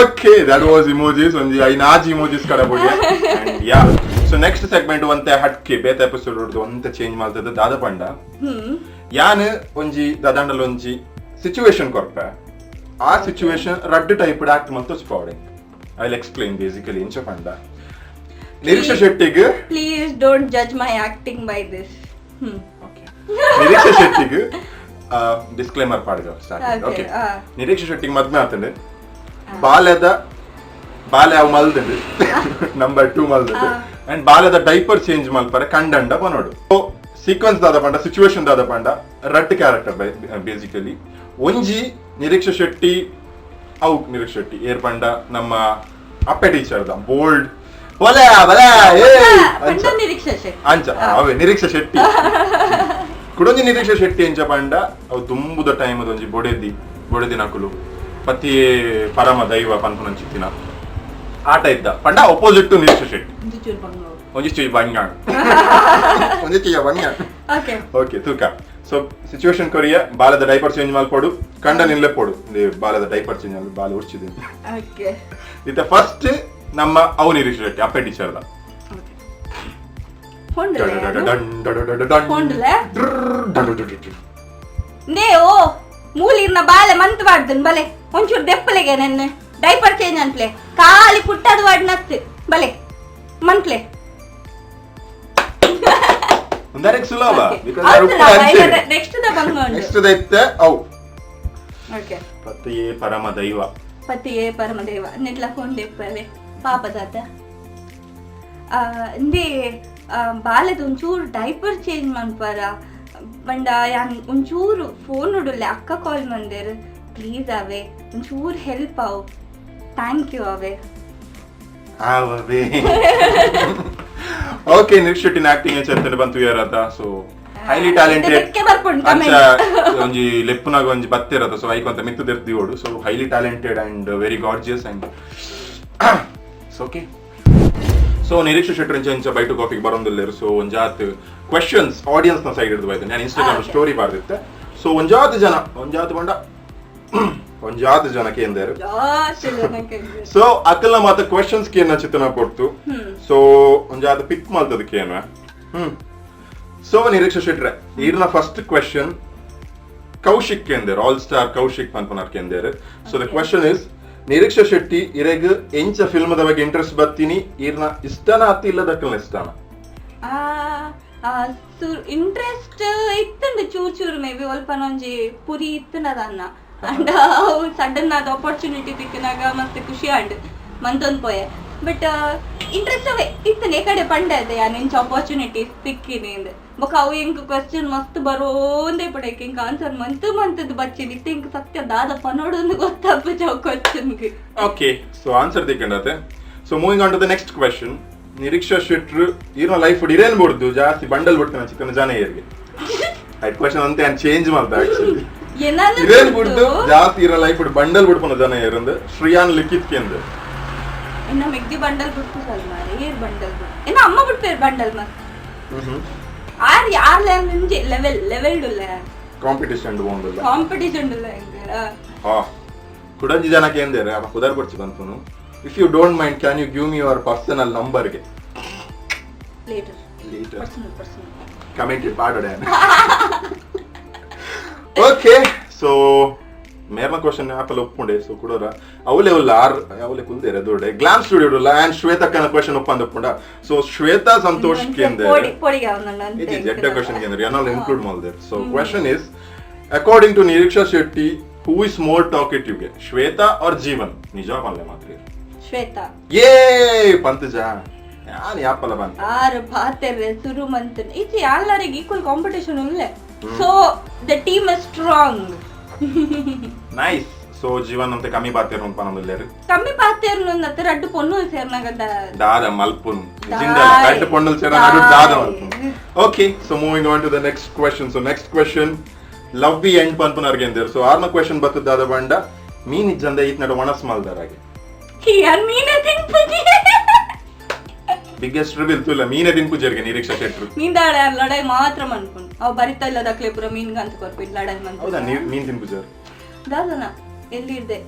S2: Okay, that was emojis. ಒಂಜಿ ಐನಾಜಿ ಇಮೋಜಿಸ್ ಕಡ ಪುಡಿಯ. And yeah, so next segment ಒಂತೆ ಹಟ್ಕೆ, ಬೇತೆ ಎಪಿಸೋಡ್ ಹೊಡ್ದು ಒಂತೆ ಚೇಂಜ್ ಮಾಡ್ತದೆ. ದಾದ ಪಂಡ, ಯಾನ್ ಒಂಜಿ ದಾದಾಂಡಲ ಒಂಜಿ ಸಿಚುವೇಶನ್ ಕೊರ್ಪೆ. ಆ ಸಿಚುವೇಶನ್ ರಡ್ಡ್ ಟೈಪ್ ಆಕ್ಟ್ ಮಲ್ತ ಪವಡೆ. I will explain. Basically ಎಂಚ ಪಂಡ, ನಿರೀಕ್ಷಾ ಶೆಟ್ಟಿಗ್
S1: Please don't judge my acting by this.
S2: Okay, Niriksha ಶೆಟ್ಟಿಗ್ ಡಿಸ್ಕ್ಲೈಮರ್ ಪಾಡ್ಗ ಸ್ಟಾರ್ಟಿಂಗ್.
S1: Okay,
S2: okay.
S1: ಆ.
S2: ನಿರೀಕ್ಷಾ ಶೆಟ್ಟಿಗ್ ಮದ್ಮೆ ಆತಂಡೆ, ಬಾಲೆದ ಬಾಲೆ ಅವು ಮಲ್ದಂಡು, ನಂಬರ್ 2 ಮಲ್ದಂಡು. ಅಂಡ್ ಬಾಲೆದ ಡೈಪರ್ ಚೇಂಜ್ ಮಲ್ಪರೆ ಕಂಡಂಡ ಪನೋಡು. ಸೊ ಸೀಕ್ವೆನ್ಸ್ ದಾದ ಪಂಡ, ಸಿಚುವೇಶನ್ ದಾದ ಪಂಡ, ರಡ್ಡ್ ಕ್ಯಾರೆಕ್ಟರ್ ಬೇಸಿಕಲಿ. ಒಂಜಿ ನಿರೀಕ್ಷಾ ಶೆಟ್ಟಿ, ಅವು ನಿರೀಕ್ಷಾ ಶೆಟ್ಟಿ ಏರ್ ಪಂಡ ನಮ್ಮ ಅಪ್ಪೆ ಟೀಚರ್ the bold ಒಲೆ ಬಲೆ ಏ ಅಂಚ.
S1: ಪಂಡ ನಿರೀಕ್ಷಾ ಶೆಟ್ಟಿ.
S2: ಅಂಚ ಅವೇ ನಿರೀಕ್ಷಾ ಶೆಟ್ಟಿ. ಕುಡೊಂಜಿ ನಿರೀಕ್ಷಾ ಶೆಟ್ಟಿ ಎಂಚ ಪಂಡ, ಅವು ದುಂಬುದ ಟೈಮ್ ಒಂಜಿ ಬೊಡೆದಿ ಬೊಡೆದಿನಕುಲು ಪತಿಯೇ ಪರಮ ದೈವ ಪನ್ಪುನಂಚಿತ್ತಿನ ಆಟ ಇದ್ದ ಪಂಡ ಅಪೋಸಿಟ್ ಟು ನಿರೀಕ್ಷಾ ಶೆಟ್ಟಿ.
S1: ಒಂಜಿ ಚೂರು ಬಂಗ.
S2: ಒಂಜಿ ಚಿ ಬಂಗ, ಒಂಜಿ ಚಿಯ ಬಂಗ.
S1: ಓಕೆ.
S2: ಓಕೆ, ತೂಕ. ಸೊ ಸಿಚುವೇಶನ್ ಕೊರಿಯ, ಬಾಲದ ಡೈಪರ್ ಚೇಂಜ್ ಮಲ್ಪೊಡು, ಕಂಡ ನಿಲ್ಲೆ ಪೋಡು. ಬಾಲದ ಡೈಪರ್ ಚೇಂಜ್ ಮಲ್ ಬಾಲ ಉರ್ಚಿದೆ.
S1: ಓಕೆ.
S2: ಇತ್ತ ಫಸ್ಟ್ ನಮ್ಮ ಅವು ನಿರೀಕ್ಷಾ ಶೆಟ್ಟಿ ಅಪ್ಪೆ ಟೀಚರ್ the.
S1: ಹೊಂಡಲೆ ಹೊಂಡಲೆ ನೇ ಓ ಮೂಲಿರ್ನ ಬಾಲೆ ಮಂತ್ ಬಾಡ್ದನ್ ಬಲೆ, ಒಂಚೂರು ದೆಪ್ಪಲೆಗೆ ನೆನ್ನೆ ಡೈಪರ್ ಚೇಂಜ್ ಅನ್ಪ್ಲೆ. ಖಾಲಿ ಪುಟ್ಟದು ವಾಡ್ ನತ್ತು ಬಲೆ ಮಂತ್ಲೆ.
S2: ಒಂದಾರೆಕ್ ಸುಲಭ because
S1: next the ಬಂಗ.
S2: ನೆಕ್ಸ್ಟ್ ದೈತೆ ಅವು.
S1: ಓಕೆ.
S2: ಪತಿಯೇ ಪರಮ ದೈವ.
S1: ಪತಿಯೇ ಪರಮದೇವ ನೆಟ್ಲ ಫೋನ್ ದೆಪ್ಪಲೆ ಪಾಪ ತಾತ ಇಂದೇ ಬಾಲೆದ ಒಂಚೂರು ಡೈಪರ್ ಚೇಂಜ್ ಮನ್ಪರ ಬಂಡ ಯಾನ್ ಒಂಚೂರು ಫೋನ್ ಉಡುಲ್ಲೆ, ಅಕ್ಕ ಕಾಲ್ ಮಂದೇರ್. ಪ್ಲೀಸ್ ಅವೇ, ಒಂಚೂರು ಹೆಲ್ಪ್ ಅವು. Thank you ಅವೇ.
S2: ಆವೇ. ಓಕೆ, ನಿರೀಕ್ಷ್ ಶೆಟ್ಟಿನ ಆಕ್ಟಿಂಗ್ ಚಂತನ ಬಂತು ಇರತ್ತ. ಸೊ ಹೈಲಿ ಟ್ಯಾಲೆಂಟೆಡ್.
S1: ಇದಕ್ಕೆ ಬರ್ಪುಂಡು comment.
S2: ಒಂಜಿ ಲೆಪ್ಪುನಾಗ ಒಂಜಿ ಬತ್ತೆ ಇರತ್ತ. ಸೊ ಐಕ್ ಅಂತ ಮಿತ್ತು ದೆರ್ದಿಯೋಡು. So highly talented and very gorgeous and okay. So Nireeksha Shetty ಇಂಚ ಇಂಚ ಬೈಟು ಕಾಫಿಗೆ ಬರೋದಿಲ್ಲೇರು. ಸೊ ಒಂಜಾತ್ ಕ್ವೆಶನ್ಸ್ ಆಡಿಯನ್ಸ್ ನ ಸೈಡ್ ಹಿಡಿದು ಬೈತೆ. ನಾನು ಇನ್ಸ್ಟಾಗ್ರಾಮ್ ಸ್ಟೋರಿ ಬರ್ದಿತ್ತೆ. ಸೊ ಒಂಜಾತ್ ಜನ, ಒಂಜಾತ್ ಬಂಡ ಒಂಜಾತ್ ಜನ ಕೇಂದೇರು.
S1: ಜಾಸ್ತಿ ಜನಕ್ಕೆ.
S2: ಸೊ ಅಕಲ್ನ ಮಾತ ಕ್ವೆಶನ್ಸ್ ಕೇನ ಚಿತ್ತನ ಕೊಡ್ತು. ಸೊ ಒಂಜಾತ ಪಿಕ್ ಮಲ್ತದ ಕೇನ. ಸೊ ನಿರೀಕ್ಷಾ ಶೆಟ್ರೆ, ಈರ್ನ ಫಸ್ಟ್ ಕ್ವೆಶನ್ ಕೌಶಿಕ್ ಕೇಂದೇರು, ಆಲ್ ಸ್ಟಾರ್ ಕೌಶಿಕ್ ಪನ್ಪುನಾರ್ ಕೇಂದೇರು. So the question is, Nireeksha Shetty ಇರೆಗ್ ಎಂಚ ಫಿಲ್ಮದ ಬಗ್ಗೆ ಇಂಟ್ರೆಸ್ಟ್ ಬತ್ತೀನಿ? ಈರ್ನ ಇಷ್ಟನ ಅತ್ತಿ ಇಲ್ಲದಕ್ಕಲ್ನ ಇಷ್ಟನ?
S1: ಇಂಟ್ರೆಸ್ಟ್ ಇತ್ತುಂಡು ಚೂರ್ ಚೂರು, ಮೇ ಬಿ ಒಲ್ಪನೊಂಜಿ ಪುರಿ ಇತ್ತುಂಡದನ್ನ. ಅಂಡ್ ಅವು ಸಡನ್ ಆದ ಆಪರ್ಚುನಿಟಿ ತಿಕ್ಕಿನಾಗ ಮಸ್ತ್ ಖುಷಿ ಆಂಡ್ ಮಂತೊಂದು ಪೋಯೆ. ಬಟ್ ಇಂಟ್ರೆಸ್ಟ್ ಅವೇ ಇತ್ತನೆ ಕಡೆ ಪಂಡೆ ಅದೇ ಯಾನ್ ಇಂಚ ಆಪರ್ಚುನಿಟಿ ತಿಕ್ಕಿನಿ ಇಂದ್. ಬೊಕ ಅವು ಎಂಕ್ ಕ್ವೆಶ್ಚನ್ ಮಸ್ತ್ ಬರೋಂದೇ ಪಡೆಕ್ ಎಂಕ್ ಆನ್ಸರ್ ಮಂತ್ ಮಂತದ್ದು ಬಚ್ಚಿನಿ ಇತ್ತೆ. ಎಂಕ್ ಸತ್ಯ ದಾದ ಪನೋಡೊಂದು ಗೊತ್ತಾಪುಜಿ ಅವು ಕ್ವೆಶ್ಚನ್ಗೆ.
S2: ಓಕೆ, ಸೊ ಆನ್ಸರ್ ತಿಕ್ಕಂಡತೆ. So moving on to the next question. Niriksha ಶೆಟ್ರು ಈರ್ನ ಲೈಫ್ ಇರೇನ್ ಬೋಡ್ದು ಜಾಸ್ತಿ ಬಂಡಲ್ ಬಿಡ್ತಾನೆ ಚಿಕ್ಕನ ಜನ ಏರ್ಗೆ ಐಟ್ ಕ್ವೆಶನ್ ಅಂತ ಚೇಂಜ್ ಮಾಡ್ದೆ ಆಕ್ಚುಲಿ.
S1: ಏನಾನ
S2: ಇರೇನ್ ಬಿಡ್ದು ಜಾಸ್ತಿ ಇರೋ ಲೈಫ್ ಬಂಡಲ್ ಬಿಡ್ಪುನ ಜನ ಏರಂದು ಶ್ರೀಯಾನ್ ಲಿಖಿತ್ ಕೇಂದ್ರ.
S1: ಇನ್ನ ಮೆಗ್ದಿ ಬಂಡಲ್ ಬಿಡ್ತು ಸಲ್ ಮಾರೆ. ಏರ್ ಬಂಡಲ್ ಬಿಡ್, ಇನ್ನ ಅಮ್ಮ ಬಿಡ್ಪೇರು ಬಂಡಲ್ ಮಸ್ತ್. ಆರ್ ಯಾರ್ಲ ಒಂಜಿ ಲೆವೆಲ್ ಲೆವೆಲ್ ಉಲ್ಲ.
S2: ಕಾಂಪಿಟಿಷನ್ ಉಂಡುಲ್ಲ.
S1: ಕಾಂಪಿಟಿಷನ್ ಉಲ್ಲ ಎಂಕ್.
S2: ಹಾ, ಕುಡಂಜಿ ಜನ ಕೇಂದೇರೆ ಅವ ಪುದರ್ ಬಡ್ಚಿ ಪನ್ಪುನು. If you don't mind, can you give me your personal ನಂಬರ್ಗೆ?
S1: Later.
S2: Later.
S1: Personal personal.
S2: Comment ಪಾಡೋಡೆ. ಓಕೆ, ಸೊ ಮೇರ್ನ ಕ್ವಶನ್ ಆಪಲ್ ಒಪ್ಪುಂಡೆ. ಸೊ ಕುಡೋರ ಅವಲೇ ಉಲ್ಲ, ಆರ್ ಅವಲೆ ಕುಲ್ದೇರೆ ದೊಡ್ಡೆ ಗ್ಲಾಮ್ ಸ್ಟುಡಿಯೋ ಉಲ್ಲ. ಅಂಡ್ ಶ್ವೇತಕ್ಕನ ಕ್ವಶನ್ ಒಪ್ಪಂದ ಒಪ್ಪುಂಡ. ಸೊ ಶ್ವೇತಾ ಸಂತೋಷ್ ಕೇಂದ್ರ.
S1: ಪೋಡಿ ಪೋಡಿಗೆ ಅವನನ್ನ.
S2: It is ಎಡ್ಡ ಕ್ವಶನ್ ಕೇಂದ್ರ ಎನ್നാൽ ಇನ್ಕ್ಲೂಡ್ ಮಾಡಿದೆ. So question is, according to Niriksha Shetty, who is more talkative ಗೆ, ಶ್ವೇತಾ ಆರ್ ಜೀವನ್? ನಿಜ ಪನ್ಲೆ ಮಾತ್ರ.
S1: ಶ್ವೇತಾ.
S2: ಏ ಪಂತಜ ಯಾನ್ ಯಾಪಲ ಬಂತ.
S1: ಆರ್ ಪಾತೆರ್ರೆ ಸುರು ಮಂತ್ ಇಚ್ಚಿ ಎಲ್ಲರಿಗೆ ಈಕ್ವಲ್ ಕಾಂಪಿಟಿಷನ್ ಉಲ್ಲೆ, so the team is strong.
S2: Nice. So Jeevan ಅಂತ ಕಮ್ಮಿ ಬಾತೇರು ಅಂತ ಪನೊಂದುಲ್ಲೇರು.
S1: ಕಮ್ಮಿ ಪಾತೆರ್ನು ಅಂತ ರಡ್ಡು ಪೊಣ್ಣು ಸೇರ್ನಾಗ.
S2: ದಾದ ಮಲ್ಪುನ್ ಜಿಂದಲ ರಡ್ಡು ಪೊಣ್ಣುಲ್ ಸೇರ ನಡು ದಾದ ಮಲ್ಪುನ್. Okay, so moving on to the next question. So next question, love the end ಪನ್ಪುನರ್ಗೆ ಎಂದೇರು. ಸೊ ಆರ್ನ ಕ್ವಶನ್ ಬರ್ತದ ದಾದ ಬಂಡ, ಮೀನ್ ಇಜ್ಜಂದ ಈತ್ ನಡು ಒಣಸ್ ಮಲ್ದಾರಾಗೆ.
S1: ಯಾನ್ ಮೀನ ತಿನ್ಪುಜಿ.
S2: ಬಿಗ್ಗೆಸ್ಟ್ ರಿವಿಲ್ ತುಲ್ಲ, ಮೀನೆ ತಿನ್ಪುಜರಿಗೆ ನಿರೀಕ್ಷಾ ಶೆಟ್ರು.
S1: ಮೀನ್ದಾಳೆ ಲಡಾಯಿ ಮಾತ್ರ ಮನ್ಪುನ್. ಅವ್ ಬರಿತಾ ಇಲ್ಲ ದಕ್ಲೆ ಪೂರ ಮೀನ್ಗಂತ ಕೊರ್ಪು ಲಡಾಯಿ ಮಂತ್.
S2: ಹೌದಾ? ನೀರ್ ಮೀನ್ ತಿನ್ಪುಜರ್?
S1: ದಾದನ ಎಲ್ಲಿರ್ದೆ.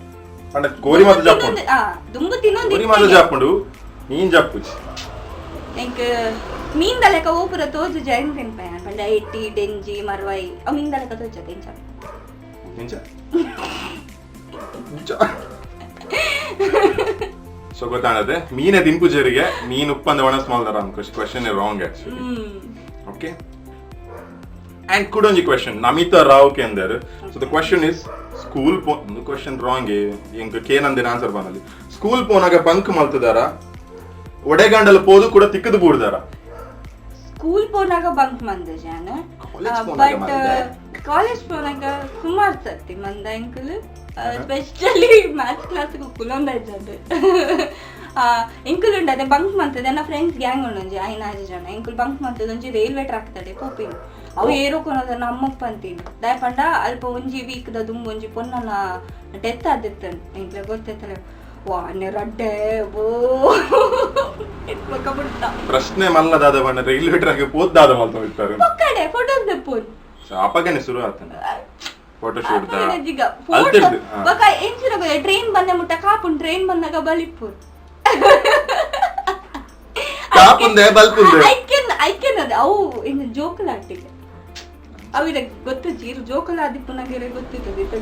S2: ಪಂಡ ಕೋರಿ ಮಾತ್ರ ಜಾಪುಂಡು.
S1: ಆ ದುಂಬು ತಿನ್ನೊಂದು.
S2: ಕೋರಿ ಮಾತ್ರ ಜಾಪುಂಡು, ಮೀನ್ ಜಾಪುಜಿ.
S1: ಎಂಕ್ ಮೀನ್ದ ಲೆಕ್ಕ ಓಪುರ ತೋಜು ಜೈನ್ ತಿನ್ಪೆ ಪಂಡ ಎಟ್ಟಿ ಡೆಂಜಿ ಮರ್ವಾಯಿ ಅವ್ ಮೀನ್ದ ಲೆಕ್ಕ ತೋಜ ತೆಂಚ.
S2: ನಿಂಚ ಸೊ ಗೊತ್ತಾಣದೆ ಮೀನೆ ತಿನ್ಪುಜರಿಗೆ ಮೀನ್ ಉಪ್ಪಂದ ಒಣಸ್ ಮಲ್ದಾರ. Question wrong actually. Okay, and ಕುಡೊಂಜಿ question Namita Rao ಕೇಂದರ್. So the question is school ಪೋ ಕ್ವಶನ್ ರಾಂಗ್, ಎಂಕ್ ಕೇನಂದಿನ ಆನ್ಸರ್ ಬನಲ್ಲಿ. ಸ್ಕೂಲ್ ಪೋನಾಗ ಬಂಕ್ ಮಲ್ತದಾರ, ಒಡೆಗಂಡಲ ಪೋದು ಕೂಡ ತಿಕ್ಕದು ಬೂಡ್ದಾರ?
S1: ಸ್ಕೂಲ್ ಪೋನಾಗ ಬಂಕ್ ಮಂದ ಜಾನ.
S2: College ಪೋನಾಗ
S1: ಬಟ್
S2: ಮಂದೆ?
S1: ಕಾಲೇಜ್ ಪೋನಾಗ ಸುಮಾರು ಸರ್ತಿ ಮಂದ ಎಂಕುಲು. ಸ್ಪೆಷಲಿ ಮ್ಯಾಥ್ಸ್ ಕ್ಲಾಸ್ಗೆ ಕುಲೊಂದ ಇದ್ದದ್ದು ಎಂಕುಲು ಉಂಡು. ಅದೇ ಬಂಕ್ ಮಂತದೆ. ನನ್ನ ಫ್ರೆಂಡ್ಸ್ ಗ್ಯಾಂಗ್ ಉಂಡು ಒಂಜಿ ಐನಾಜು ಜನ. ಎಂಕುಲು ಬಂಕ್ ಮಂತದ ಒಂಜಿ ರೈಲ್ವೆ ಟ್ರಾಕ್ ತಡೆ ಪೋಪಿನಿ. ಅವು ಏರೋ ಕೊನೋದ ನಮ್ಮಪ್ಪ ಅಂತೀನಿ. ದಾಯ ಪಂಡ ಅಲ್ಪ ಒಂಜಿ ವೀಕ್ದ ದುಂಬು ಒಂಜಿ ಪೊನ್ನನ ಡೆತ್ ಆದಿತ್ತನ್. ಎಂಕ್ಲೆ ಗೊತ್ತೈತಲ್ಲ. ವಾ ರಡ್ಡೆ ಓ ಬೊಕ್ಕ ಬಿಡ್ತ.
S2: ಪ್ರಶ್ನೆ ಮಲ್ಲದಾದ ಬಣ್ಣ ರೈಲ್ವೆ ಟ್ರಾಕ್ ಪೋದ್ದಾದ ಮಲ್ತ ಇರ್ತಾರೆ.
S1: ಪೊಕ್ಕಡೆ ಫೋಟೋಸ್ ದೆಪ್ಪುನ್.
S2: ಸೊ ಅಪಗನೆ ಶುರು ಆತನ ಫೋಟೋ ಶೂಟ್.
S1: ಫೋಟೋ.
S2: ಅಲ್ತಿರ್ದು.
S1: ಬೊಕ ಎಂಚಿನ ಟ್ರೈನ್ ಬಂದ ಮುಟ್ಟ ಕಾಪುನ್, ಟ್ರೈನ್ ಬಂದಾಗ ಬಲಿಪ್ಪುನ್.
S2: ಕಾಪುಂದೆ ಬಲ್ಪುಂದೆ.
S1: ಐಕೆನ್ ಐಕೆನ್ ಅದೇ ಅವು ಇನ್ನು ಜೋಕುಲಾಟಿಗೆ ಅವು ಇರಗ್ ಗೊತ್ತು. ಇರು ಜೋಕುಲ ಆದಿಪ್ಪುನಾಗ ಇರಗ್ ಗೊತ್ತಿರ್ತದೆ. ಇತ್ತ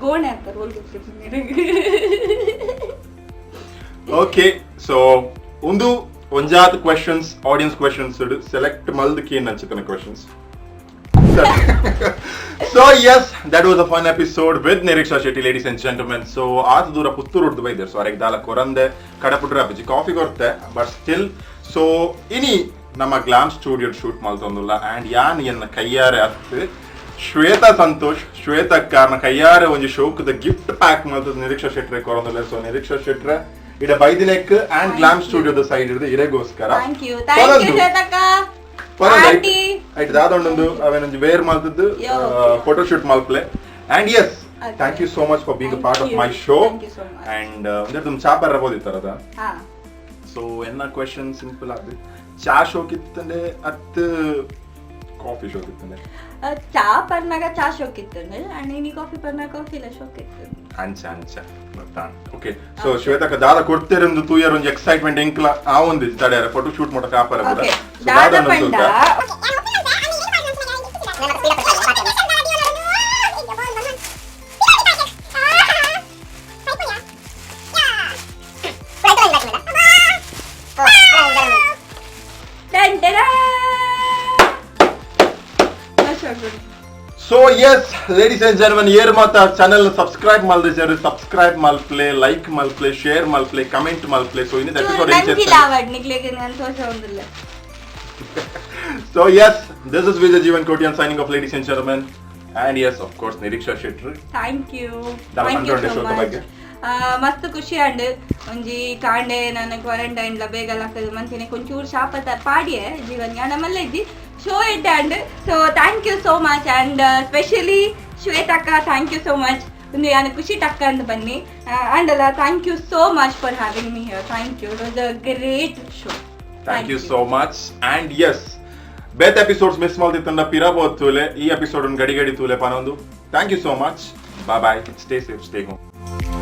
S1: ಗೋಣೆ ಹಾಕ್ತಾರೆ ಒಲ್ ಗೊತ್ತಿತ್ತು.
S2: ಓಕೆ, ಸೊ ಒಂದು ಒಂಜಾತ್ ಕ್ವೆಶನ್ಸ್, ಆಡಿಯನ್ಸ್ ಕ್ವೆಶನ್ಸ್ ಸೆಲೆಕ್ಟ್ ಮಲ್ದ್ ಕೇನ್ ಅಂಚಿತನ questions. So yes, that was a fun episode with Niriksha Shetty, ladies and gentlemen. So ಆತ ದೂರ ಪುತ್ತೂರು ಉಡ್ದು ಬೈದರು. ಸೊ ಅರೆಗ್ ದಾಲ ಕೊರಂದೆ ಕಡಪುಟ್ರೆ ಅಪ್ಪಜಿ ಕಾಫಿ ಕೊರ್ತೆ, ಬಟ್ ಸ್ಟಿಲ್. ಸೊ ಇನಿ ನಮ್ಮ ಗ್ಲಾಮ್ ಸ್ಟುಡಿಯೋ ಶೂಟ್ ಮಲ್ತೊಂದುಲ್ಲ. ಅಂಡ್ ಯಾನ್ ಎನ್ನ ಕೈಯಾರೆ ಅತ್ ಶ್ವೇತಾ ಸಂತೋಷ್ ಶ್ವೇತಾ ಕಾರಣ ಕೈಯಾರೆ ಒಂಜಿ ಶೋಕದ ಗಿಫ್ಟ್ ಪ್ಯಾಕ್ ಮಲ್ತದ ನಿರೀಕ್ಷಾ ಶೆಟ್ರೆ ಕೊರೊಂದುಲ್ಲ. ಸೊ ನಿರೀಕ್ಷಾ ಶೆಟ್ರೆ ಇಡ ಬೈದಿನೆಕ್ ಅಂಡ್ ಗ್ಲಾಮ್ ಸ್ಟುಡಿಯೋದ ಸೈಡ್ ಹಿಡಿದು ಇರೆಗೋಸ್ಕರ.
S1: Thank you, thank you ಶ್ವೇತಕ್ಕ aunty.
S2: ಐಟ್ ದಾದೊಂಡೊಂದು ಅವೇನೊಂಜಿ ವೇರ್ ಮಲ್ತದ್ದು
S1: ಯೋ.
S2: ಫೋಟೋ ಶೂಟ್ ಮಲ್ಪ್ಲೆ. And yes, thank you so much for being
S1: Thank
S2: part of
S1: you.
S2: My show.
S1: Thank you so much.
S2: And ಒಂದೇ ತುಮ್ ಚಾ ಬರ್ರ ಬೋದಿತ್ತಾರದ.
S1: ಹಾ.
S2: ಸೊ ಎನ್ನ ಕ್ವೆಶನ್ ಸಿಂಪಲ್ ಆದ್, ಚಾ ಶೋಕಿತ್ತಂಡೆ ಅತ್ ಕಾಫಿ ಶೋಕಿತ್ತಂಡೆ?
S1: ಚಾ ಪರ್ನಾಗ ಚಾ ಶೋಕಿತ್ತು ಅಂಡ್ ಇನಿ ಕಾಫಿ ಪರ್ನಾಗ ಕಾಫಿ ಇಲ್ಲ ಶೋಕಿತ್ತು.
S2: ಅಂಚ ಅಂಚ ಗೊತ್ತಾ. ಓಕೆ, ಸೊ ಶ್ವೇತಕ್ಕ ದಾದ ಕೊಡ್ತೇರೆಂದು ತೂಯರ್ ಒಂಜಿ ಎಕ್ಸೈಟ್ಮೆಂಟ್ ಎಂಕ್ಲ ಆ ಒಂದು ತಡೆಯರ ಫೋಟೋ ಶೂಟ್ ಮಾಡಕ ಆಪರ ಪೂರ.
S1: ಓಕೆ.
S2: ಸೊ
S1: ದಾದ
S2: ದಾದ
S1: ಪಂಡ done ಡಡ.
S2: So yes, ladies and gentlemen, ಏರ್ ಮಾತ ಚಾನೆಲ್ ಸಬ್ಸ್ಕ್ರೈಬ್ ಮಲ್ದಿಜರ್ ಸಬ್ಸ್ಕ್ರೈಬ್ ಮಲ್ಪ್ಲೆ, ಲೈಕ್ ಮಲ್ಪ್ಲೆ, ಶೇರ್ ಮಲ್ಪ್ಲೆ, ಕಮೆಂಟ್ ಮಲ್ಪ್ಲೆ. ಸೊ ಇನ್ನು ಎಪಿಸೋಡ್
S1: ನಂಜಿಲ್ಲ ಅವಾರ್ಡ್ ನಿಗ್ಲೆಗೆ ನಾನು ತೋರ್ಸ ಒಂದಿಲ್ಲ.
S2: So yes, this is Vijay Jeevan Kotian signing off, ladies and gentlemen, and yes, of course, Niriksha Shetty.
S1: Thank you.
S2: ದಾದ
S1: thank you
S2: ಪಂಡೊಂಡೆ
S1: ಸೋ
S2: ಶೋತ
S1: ಮಚ್.
S2: ಬಗ್ಗೆ?
S1: ಮಸ್ತ್ ಖುಷಿ ಆಂಡ್. ಒಂಜಿ ಕಾಂಡೆ ನನ್ನ ಕ್ವಾರಂಟೈನ್ ಲ ಬೇಗ ಲಕ್ಕದು ಮಂತಿನೆ ಕೊಂಚೂರು ಶಾಪ ಪಾಡಿಯೆ ಜೀವನ್ ಯಾನ ಮಲ್ಲ ಇದ್ದಿ ಶೋ ಎಡ್ಡೆ and so thank you so much and specially ಶ್ವೇತಕ್ಕ thank you so much. ಒಂದು ಯಾನ ಖುಷಿ ಟಕ್ಕ ಅಂತ ಬನ್ನಿ ಆಂಡಲ thank you so much for having me here. Thank you, it was a great show.
S2: Thank you so much. And yes, ಬೇತೆ episodes miss ಮಲ್ತಿತ್ತಂಡ ಪಿರ ತೂಲೆ, ಈ ಎಪಿಸೋಡ್ ಗಡಿ ಗಡಿ ತೂಲೆ ಪನೊಂದು. Thank you so much, bye bye, stay safe, stay home.